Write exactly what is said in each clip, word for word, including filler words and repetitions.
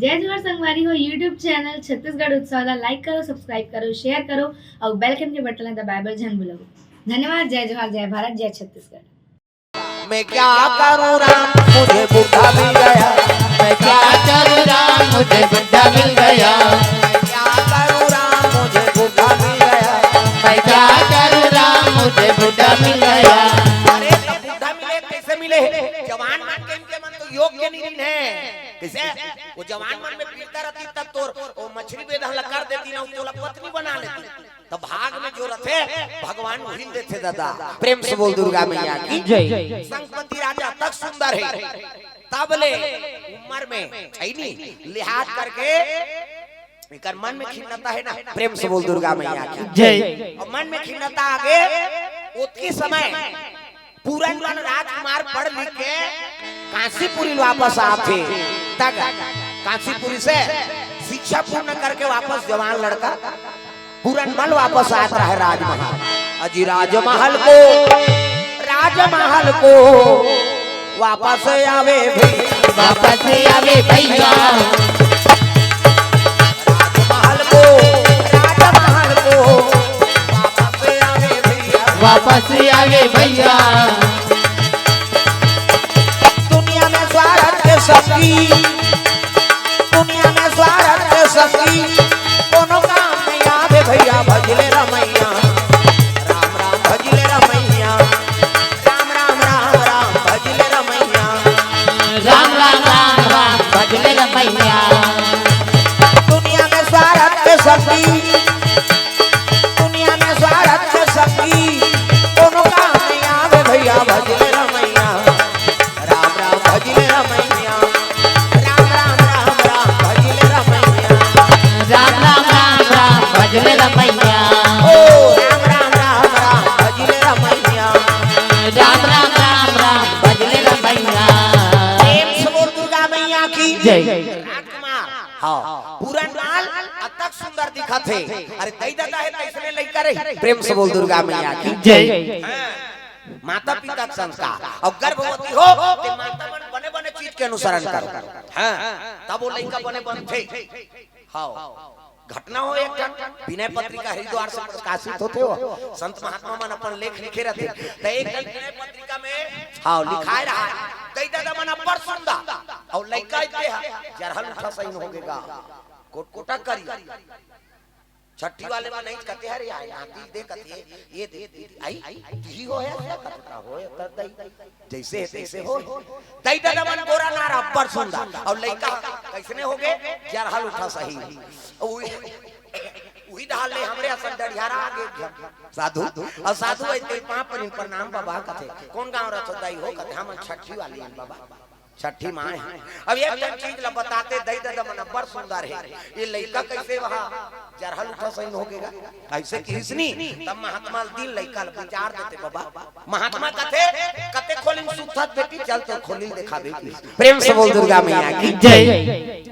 जय जोहार संगवारी हो, YouTube चैनल छत्तीसगढ़ उत्सव ला like करो, subscribe करो, share करो अउ bell icon के बटन ला दबाए बर झन भूलव। धन्यवाद। जय जोहार, जय भारत, जय छत्तीसगढ़। मैं क्या करूं राम, मुझे बुढ़ा मिल गया। मैं क्या करूं राम, मुझे बुढ़ा मिल गया। मैं क्या करूं राम, मुझे बुढ़ा मिल गया। मैं क्या करूं राम, मुझे बुढ़ा मिल गया। अरे, तो बुढ़ा मिले, कैसे मिले? जवान मन के, इनके मन तो योग्य नहीं है। कैसे? वो जवान मन में पीरता रहती, तब तोर वो मछरी बेधन ला कर देती ना, तोला पत्नी बना लेती। तब भाग में जो रथे, भगवान उहिल देथे दादा। प्रेम से बोल दुर्गा मैया की। जय। संगपति राजा तक सुंदर है, तब ले उम्र में है नी, लिहाज करके एकर मन में खिन्नता है ना। प्रेम से बोल दुर्गा मैया की। जय। और मन में खिन्नता आगे, ओतकी समय पूरन मन राजकुमार पढ़ लिख के कांसीपुरी वापस आथे। तक कांसीपुरी से शिक्षा पूर्ण करके वापस जवान लड़का पूरन मन वापस आत रहे राजमहल। अजी राजमहल को, राजमहल को वापस आवे भैया। वापस आवे भैया। राजमहल को, राजमहल को वापस आवे भैया। वापस आवे भैया। दुनिया में स्वार्थ के सखी, दुनिया में स्वार्थ के सखी कोनो काम नहीं आवे भैया। भजले रमैया, राम राम भजले रमैया। राम राम राम राम भजले रमैया। राम राम राम राम भजले रमैया। दुनिया में स्वार्थ के सखी, दुनिया में स्वार्थ के सखी कोनो काम नहीं आवे भैया। भजले रमैया, राम राम भजले रमैया। राम राम राम राम भजले रमैया। राम राम राम राम भजले रमैया। ओ राम राम राम राम भजले रमैया। राम राम राम राम भजले रमैया। प्रेम से बोल दुर्गा मैया की जय। राजकुमार, हाँ, पूरा नाल अतक सुंदर दिखत हे। अरे दई ददा हे, कैसने लइका रही? प्रेम से बोल दुर्गा मैया की। जय। माता पिता के संस्कार। अउ गर्भवती हो ते माता मन बने बने चीज के अनुसरण करो। हाँ, तब वो लइका बने बनथे। हाँ, घटना हो एक ठन विनय पत्रिका हरिद्वार से प्रकाशित होथे हो, संत महात्मा मन अपन लेख लिखे रहथे। त एक ठन विनय पत्रिका में, हाँ, लिखाए रहा, दई ददा मन अब्बड़ सुंदर, अउ लइका इतने हा जरहल उठा सही हो गेगा, कोटकोटा करी। छट्ठी वाले मन नहीं कथे, "अरे आय, नाती दे," कथे, "ये दे, दे, दे, आई, तुही हो है, क्या कथे, का हो है, त दई, जैसे है तैसे हो।" दई ददा मन गोरा नार अब्बड़ सुंदर, अउ लइका कैसने हो गे, जरहल उठा सही। उही, उही डाल ले हमरे असन डढ़ियारा आ गे। साधु, अउ साधु आई तेल पाँव परिन प्रणाम बाबा कथे, "कौन गांव रथो दई हो?" कथे, "हम छट्ठी वाले हैं बाबा।" छट्ठी माय हे। अब एक ठन चीज ला बताते, दई ददा मन अब्बड़ सुंदर हे। ये लइका कैसे वहाँ जरहल उठा सही हो गेगा? ऐसे किहिस नी, तब महात्मा दिन लइका ला विचार देते बाबा। महात्मा कथे, "कते खोली में सुतत बेटी, चल तो खोली में देखा बेटी।" प्रेम से बोल दुर्गा मैया की। जय।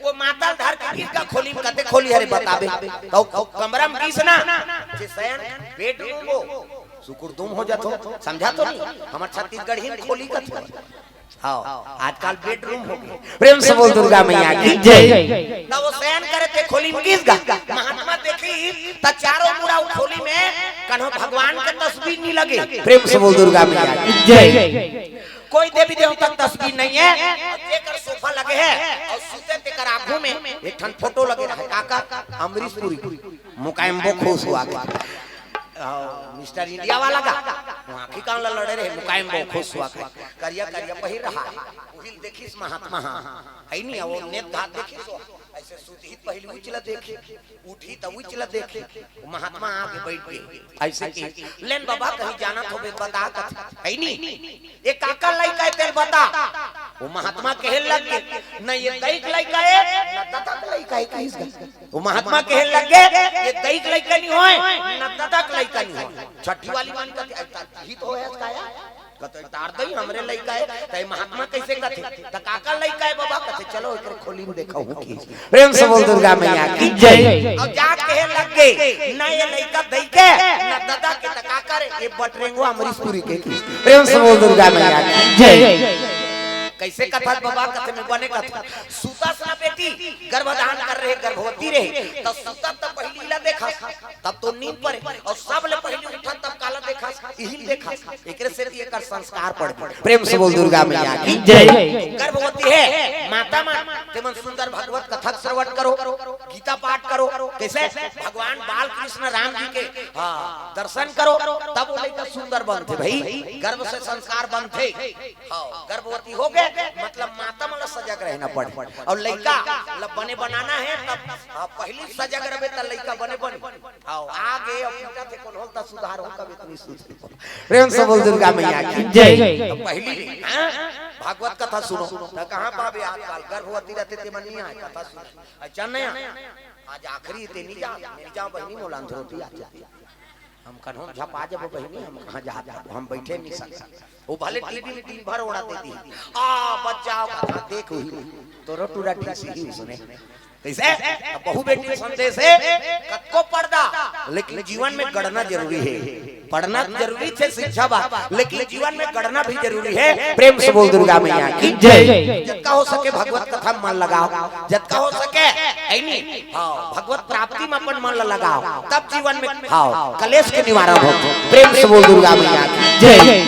वो माता ल धर के किस का खोली में कते खोली हरे बताबे। तो कमरा में किस ना, जे सयन बेडरूम हो, सुकुर दुम हो जातो, समझा तो नहीं? हमर छत्तीसगढ़ी में खोली कथे। हाँ, आजकल बेडरूम हो गे। प्रेम से बोल दुर्गा मैया की। जय। तब वो सयन करे ते खोली में किस गा? महात्मा देखी त चारों मुड़ा उ खोली में कन्हो भगवान के तस्वीर नहीं लगे। प्रेम से बोल दुर्गा मैया की। जय। कोई देवी देवता के तस्वीर नहीं है। अउ जेकर सोफा लगे है अउ सुते तेकर आगू में एक ठन फोटो लगे रहे। काकर? अमरीश पुरी। मुकायम्बो खुश हुआ के। अउ मिस्टर इंडिया वाला का? वो आँखी कान ला लड़े रहे, मुकायम्बो खुश हुआ के। करिया करिया पहिर रहा है। उहिल देखिस महात्मा, हाँ। है नहीं, वो नेत घात देखिस वो। ऐसे सुतही त पहिली उचला देखे, उठही त उचला देखे। वो महात्मा आगे बैठ गे। ऐसे कि, "लेन बाबा, कहीं जाना तो बे बता कथे, है नहीं? ये काकर लइका हे तेल बता।" वो महात्मा कहे लग गे, "न ये दई के लइका हे, न ददा के लइका हे," कहिस गा। वो महात्मा कहे लग गे, "ये दई के लइका नहीं होय, न ददा के लइका नहीं होय।" छट्ठी वाली मन कथे, "अरे, त ही तो होय, काया?" कथे, "तार दई हमरे लइका हे, त ये महात्मा कैसे कथे? त काकर लइका हे बाबा?" कथे, "चलो, एकरे खोली में देखा हूँ कि।" प्रेम से बोल दुर्गा मैया की। जय। अब जात कहे लग गे, "न ये लइका दई के, न ददा के, त काकर हे, ये बटरेंगो अमरीश पुरी के।" प्रेम से बोल दुर्गा मैया की। जय। कइसे कथस बाबा? कथे में बने कथस। सुतस ना बेटी, गर्भधान कर रहे, गर्भवती रहे, त सुतस त पहिली ला देखस, तब तो नींद परे, अउ सबले पहिली उठस तब काला देखस, इही ल देखस। एकरे सेती एकर संस्कार पड़ गे। प्रेम से बोल दुर्गा मैया की जय। गर्भवती हे माता मन, तेमन सुंदर भगवत कथा श्रवण करो, गीता पाठ करो, कइसे भगवान बाल कृष्ण राम जी के, हाँ, दर्शन करो, तब वो लइका सुंदर बनथे भाई, गर्भ से संस्कार बनथे। हाँ, गर्भवती हो गे, मतलब माता मन ला सजग रहना पड़े। अउ लइका ला बने बनाना हे, तब, हाँ, पहिली सजग रहबे, त लइका बने बने। हाँ, आगे अब पूछा थे, कौन होता सुधार हो, कभी इतनी सुधार हो। प्रेम से बोल दुर्गा मैया की जय। तो पहिली, हाँ, भागवत कथा सुनो। त कहाँ पाबे आजकल? गर्भवती रहथे, तेमन नइ आय, कथा सुनो। अच्छा, नइ आय। आज आखिरी ते नइ जा, नइ जा बहिनी, मोला अंधरोटी आ जाय। हम कन्हू झपा जबो बहिनी, हम कहाँ जात हबो, हम बइठे नइ सकन। वो भले टीवी में दिन भर ओड़ा दे दिही। आ, बच जाव, कथा देख उही। तोरो टूरा ढीसी ही उसने। कइसे? अब बहू बेटी संदेश हे, कतको पढ़ दा, लेकिन जीवन में गढ़ना जरूरी हे। पढ़ना जरूरी हे, शिक्षा बा, लेकिन जीवन में गढ़ना भी जरूरी हे। प्रेम से बोल दुर्गा मैया की जय। जतका हो सके भगवत कथा में मन लगाव, जतका हो सके, ऐ नी? हाँ, भगवत प्राप्ति में अपन मन ल लगाव, तब जीवन में, हाँ, कलेश के निवारण हो। प्रेम से बोल दुर्गा मैया की जय।